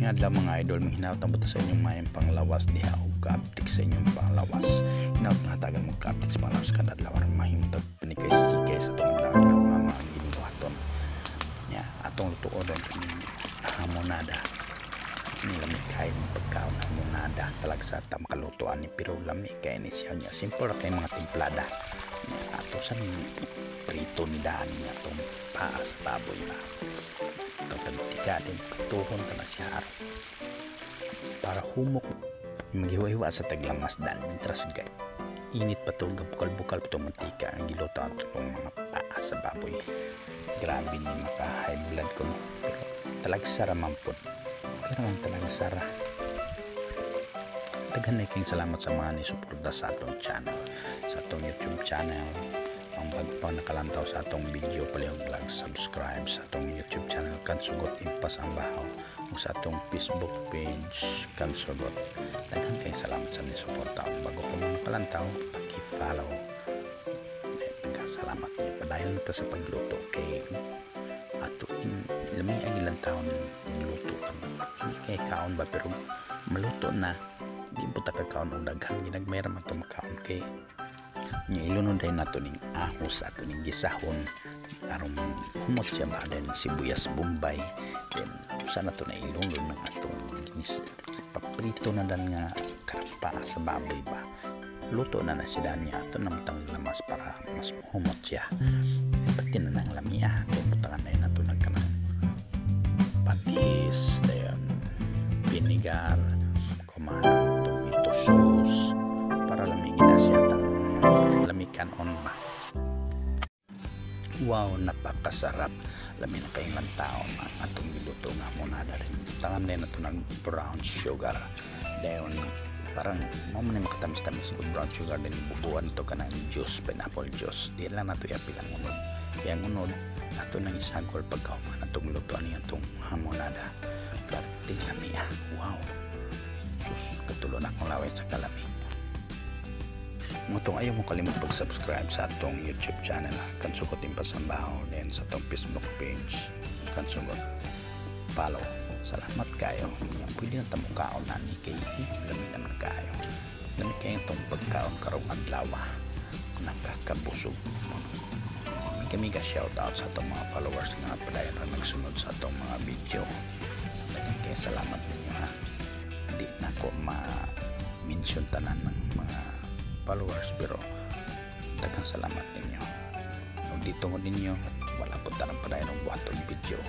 Maayong adlaw, mga idol, manghinaot ang buta sa inyong maayong panglawas diha og kaaptik sa inyong panglawas. Hinaot nga hatagan mo kaaptik sa panglawas kada adlaw aron mahimo tag panikay sikay sa atong adlaw nga mga ginibuhaton. Nya atong lutuon ron kining hamonada. Ni lami kay ng pagkaon, hamonada. Talagsa ta makaluto ani, pero lami kay ni siya nya. Simple ra kay mga timplada. Nya ato sa prito ni daan nga atong paa sa baboy ba. Itong tagtika din, prituhon ta na siya aron para humok. Maghiwa-hiwa sa taglamas dan mientras gay init pa to, bukal-bukal pa to mantika ang giluto ato itong mga paa sa baboy. Grabe ni maka high blood ko, no? Pero talagsa ra man pod, okay naman, talagsa ra. Daghan na kayong salamat sa mga ni-suporta sa atong channel, sa atong YouTube channel. Ang bago pa nakalantaw sa atong video, palihog lang subscribe sa atong YouTube channel, Kansugot Impas ang Bahaw, o sa atong Facebook page, Kansugot. Daghan kayong salamat sa ni-suporta. Ang bago pa mo nakalantaw, paki-follow. Daghan salamat niya. Padayon ta sa pagluto kay ato in lami ang ilang taon luto. Hindi kay kaon ba, pero maluto na di po ta kakaon og daghan, ginagmay ra man to makaon kay nya ilunod din nato ning ahos, ato ning gisahon aron humot siya ba, then sibuyas bombay, then usa na to na ilunod ng atong ginis paprito na dan nga karapa sa baboy ba. Luto na na siya dan niya, ato namutang lamas para mas humot siya. Ay, pati na nang lamia, then butangan na yun nato ng kanang patis, then vinegar, kumanang tomato sauce para lamigin na siya, lamikan on ba. Wow, napakasarap. Lami na kayong taon ang atong giluto nga hamonada rin. Tangan din nato ng brown sugar. Dayon parang mo man makatamis-tamis og brown sugar din, bubuan to kanang juice, pineapple juice. Di lang nato iapil ang unod. Kaya ang unod ato nang isagol pagkahuman atong luto ani atong hamonada. Parte lami ah. Wow. Sus, katulo na akong laway sa kalami. Motong ayaw mo kalimot pag-subscribe sa atong YouTube channel, Kansugot Impasambaho, then sa atong Facebook page, Kansugot. Follow. Salamat kayo. Yan, pwede na tamo kaon na ni kay lami naman kayo. Lami kayo itong pagkaon karong adlaw. Nakakabusog. Mega mega shout out sa atong mga followers nga padayon ra nagsunod sa atong mga video. Daghang kayo salamat ninyo ha. Di na ko ma-mention tanan ng mga followers, pero daghang salamat ninyo. Kung di tungod ninyo, wala po tanang padayon ng buhat og video.